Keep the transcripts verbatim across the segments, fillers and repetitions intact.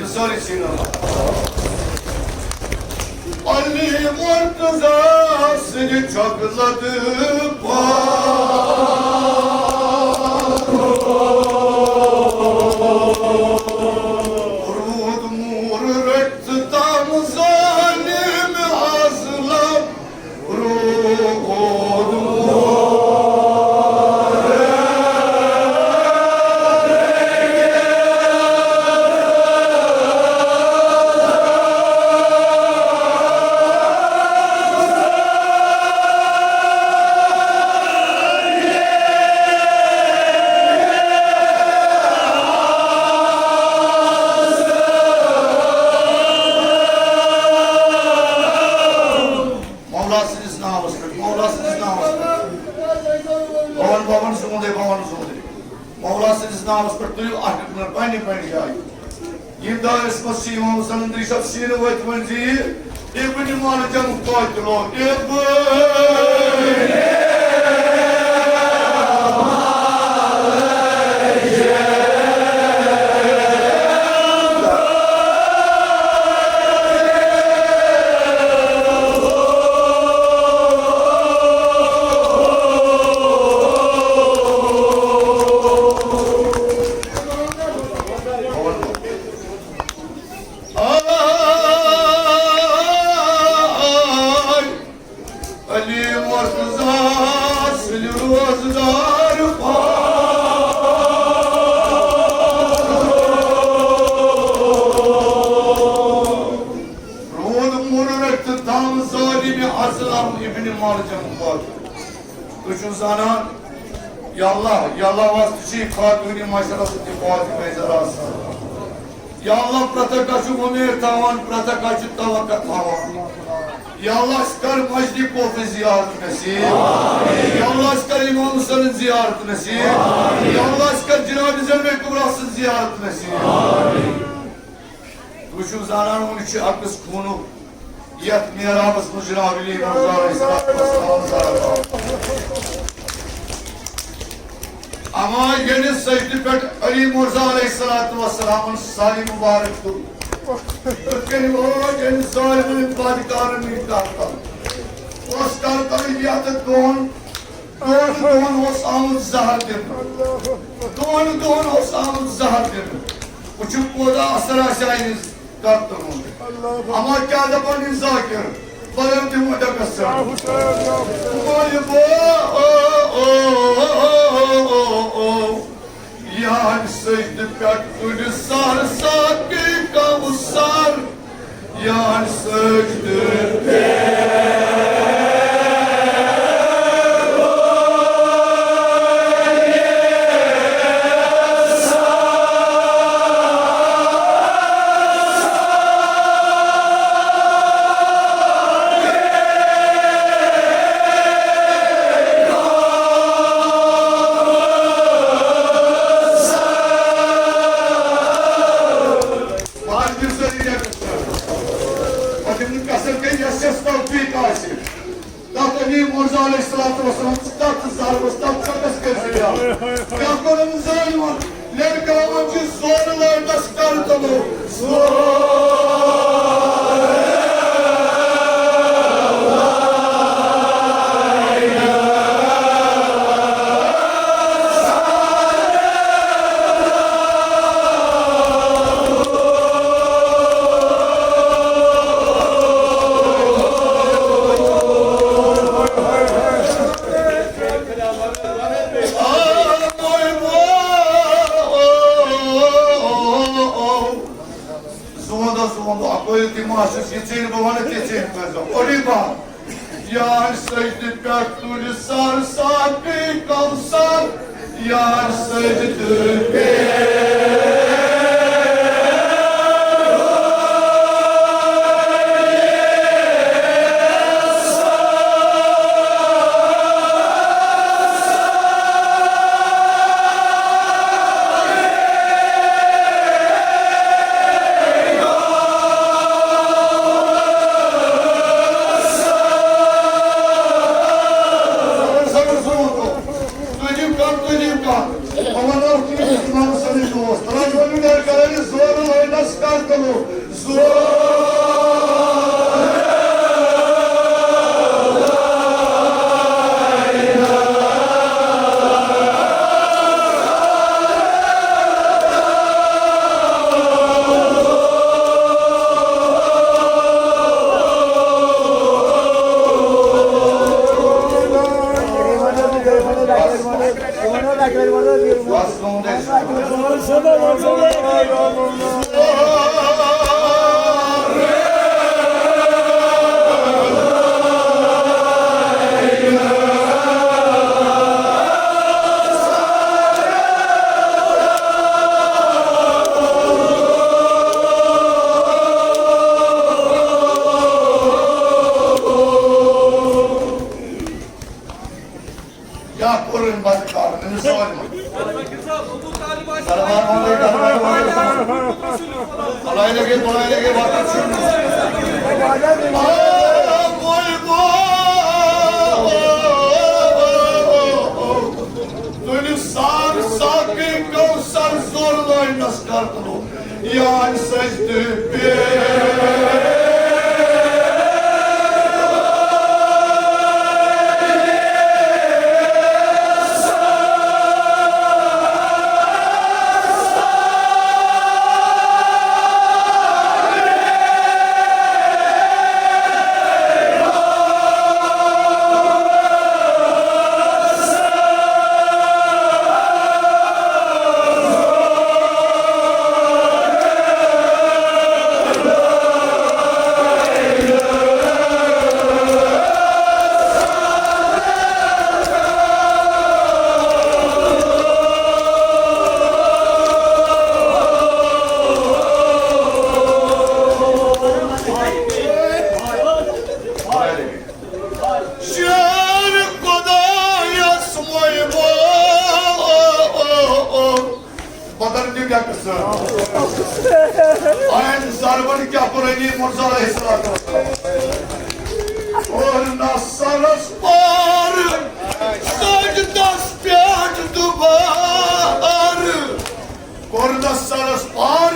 سٲری سیٖنَن منٛز۔ علی مرتضیٰ سٕنٛدِ چۄکلہٕ تہٕ پاو۔ روٗد موٗر رٔٹۍ ژٕ تام ظٲلِم اَصلَم۔ روٗد موٗر۔ مولا سٕنٛدِس ناوَس پٮ۪ٹھ، مولا سٕنٛدِس ناوَس پٮ۪ٹھ۔ بہٕ وَنہٕ، بہٕ وَنہٕ زوٗندٕے، بہٕ وَنہٕ زوٗندٕے۔ مولا سٕنٛدِس ناوَس پٮ۪ٹھ تُلِو اَکھ اَکھ مِنٹ پنٛنہِ پنٛنہِ جایہِ۔ یِم دٲرِس منٛز چھِ اِمام حسن اندری صٲب سیٖنہٕ وٲتۍ ؤنۍ زِ یہِ ابن ملجم قٲتلو، ابن آے علی مرتضیٰ سٕنٛدۍ روزدار پاک۔ روٗد موٚر رٔٹِتھ دم ظٲلِمِ اصلم ابن ملجم پاک۔ تُہۍ چھِو زانان، یا اللہ، یا اللہ واسطہٕ چھِ یہِ خاتوٗنہِ مشرف تہِ فاطمہ زہرا سان۔ یا اللہ، پرٛٮ۪تھ کانٛہہ چھُ وۄمید تھاوان، پرٛٮ۪تھ کانٛہہ چھُ توقع تھاوان۔ یا اللہ، اَسہِ کر مسجدِ کوفٕچ زیارت نصیب۔ یا اللہ، اَسہِ کر امام حسینٕچ زیارت نصیب۔ یا اللہ، اَسہِ کر جناب زینب کبریٰ سٕنٛز زیارت نصیب۔ تُہۍ چھِو زانان، وُنہِ چھُ عقس خوٗنُک یَتھ محرابَس منٛز جناب علی مرتضیٰ علیہ الصلوۃ والسلام زہرا۔ اما ییٚلہِ سجدٕ پٮ۪ٹھ علی مرتضیٰ علیہ الصلوۃ والسلامن سر مبارک تُل، یِتھ کٔنۍ وٲج أمۍ ظٲلمن بدکارن یہِ کرتل۔ اوس کرتل یتھ دۄن، دۄن دۄہن اوس آمُت زہر دِنہٕ، دۄن دۄہن اوس آمُت زہر دِنہٕ۔ وٕچھِو کوٗتاہ اثر آسہِ أمِس۔ کرتہٕ ہُنٛد۔ اما کیٛاہ دپان یہِ ذاکر؟ بدل تہِ مۄٹکس ژٹھ۔ مولوی او، او، او، او، او، او۔ یہن سجدٕ پٮ۪ٹھ تُلہِ سر ساقی کوثر۔ یہن سجدٕ پٮ۪ٹھ۔ پتہٕ یِم قسم گٔے، یۄس یۄس توفیق آسہِ۔ تَتھ علی مرزا علیہ الصلوۃ والسلام، تَتھ ضربَس، تَتھ چۄکَس کٔرۍ زِ بیٛاکھ۔ کیٛاہ کوٚرُن ظٲلمَن؟ لٔڑکاوَن چھِ زورٕ لٲٹَس کَرٕ تِمو۔ زوندو، زوندو، اَپٲرۍ تہِ ما چھُس، یہِ ژیٖرۍ بہٕ وَنہٕ، تہِ ژیٖرۍ کٔرۍزیو۔ اوٚڑُے بَہہ۔ یار سجدٕ پٮ۪ٹھ تُلہِ سر ساقی کوثر، یار سجدٕ پٮ۪ٹھ۔ تُہۍ دِیِو کَتھ، تُہۍ دِیِو کَتھ۔ بہٕ وَنو کینٛہہ اِمام حسنٕنۍ دوست، ترٛٲیِو کیٛاہ کوٚر أمۍ بدکارن؟ أمِس سوال ما؟ سلام علیکم، سلام علیکم۔ بلائے لگے، بلائے لگے، واپس چھُ۔ آ، وۄنۍ گوٚو۔ تُلِو سار ساقی کوثر زور لٲنس کرتلو۔ یاد سجدٕ پیٚٹھ۔ شیر خدایس مۄیبو۔ بدر تہِ کیٛاہ قٕصہٕ؟ آیَن زربن کیٛاہ کوٚر علی مرزا علیہ الصلوۃ والسلام؟ کوٚر نہ سرس پار، سجدس پٮ۪ٹھ دوبارٕ۔ کوٚر نہ سرس پار،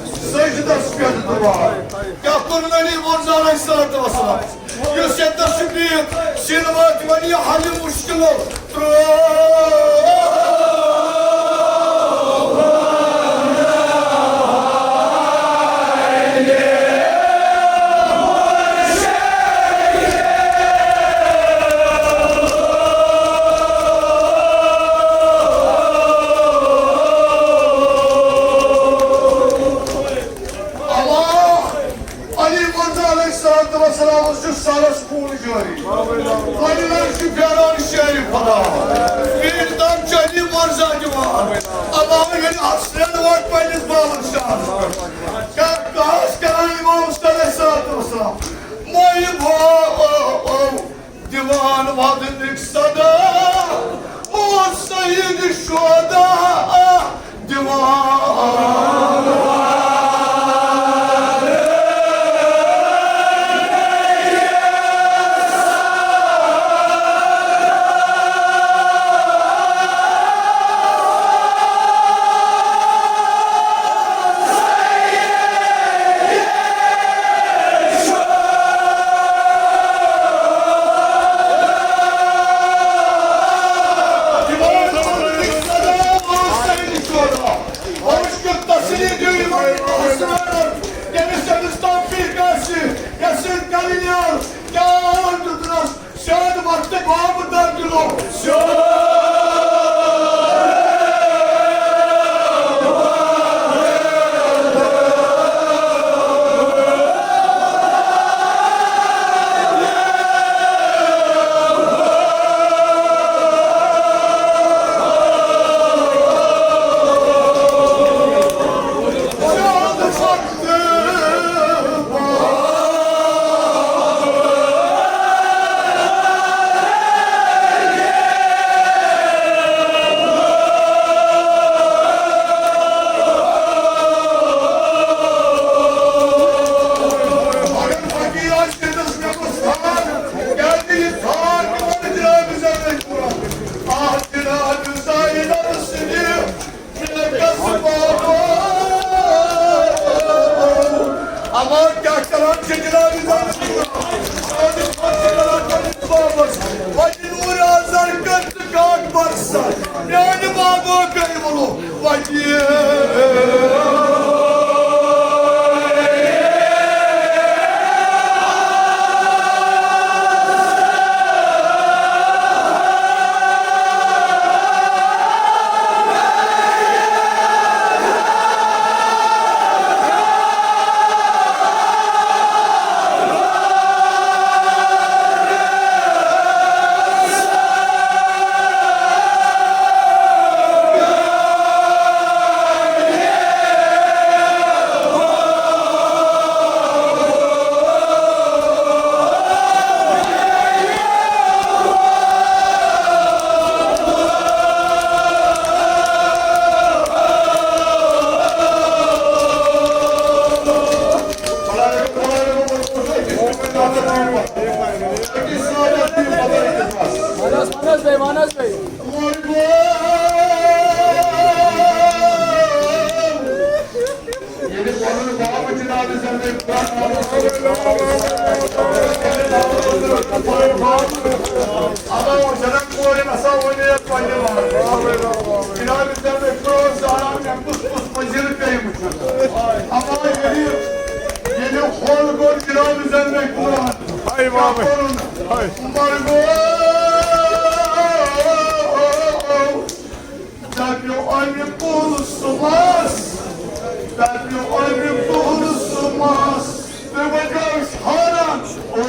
سجدس پٮ۪ٹھ دوبارٕ۔ کیٛاہ کوٚر علی مرزا علیہ الصلوۃ والسلام؟ یُس ییٚتنَس چھُ بِہِتھ، سِنہٕ وٲتۍ وۄنۍ یہِ حلہِ مُشکِلو ترٛوو۔ علی مرزا علیہ الصلوۃ والسلام اوس یہِ سرس خوٗن جٲری۔ وۄنۍ لَڑِ چھُ پھیران شیرِ خۄدا۔ پیٖر دم چھُ علی مرزا دِوان۔ علاوٕ ییٚلہِ اَصلٮ۪ن ووت پنٛنِس بابر شاہَس پٮ۪ٹھ۔ کَتھ کَہَس کَران اِمام حسین علیہ الصلوۃ والسلام۔ مۄیہِ بھو، او، او، دِوان وَدنٕکۍ صدا، او سید شہدا، دِوان۔ اما کیٛاہ کران چھِ جناب زانس؟ سانہِ خۄش چھِ کران پننِس بابس۔ وۄنۍ نوٗر آزر کٔرۍ ژٕ کاک برسر۔ میانہِ بابو کٔرۍ وُلو وۄنۍ۔ وَن حظ، وَن حظ بیٚیہِ، وَن حظ بیٚیہِ۔ ییٚلہِ پَنُن باب جناب زندگی علاوٕ جنک کورٮ۪ن ہسا وَنے یَتھ پنٛنہِ وَنان۔ جناب زندگی پرٛوٚژھ زانان مےٚ کُس کُس وزیٖر پیٚیہِ وٕچھُن۔ اما ییٚلہِ، ییٚلہِ ہول گوٚو جناب زندگی قرآن۔ ہاے بابا۔ کیٛاہ کوٚرُن؟ ہاے۔ عمر گوٚو۔ دَپیو اَمہِ کُل سُہ مَس، دَپیو اَمہِ کُل سُہ مَس، تہٕ وۄنۍ گوٚو أسۍ حٲران۔ او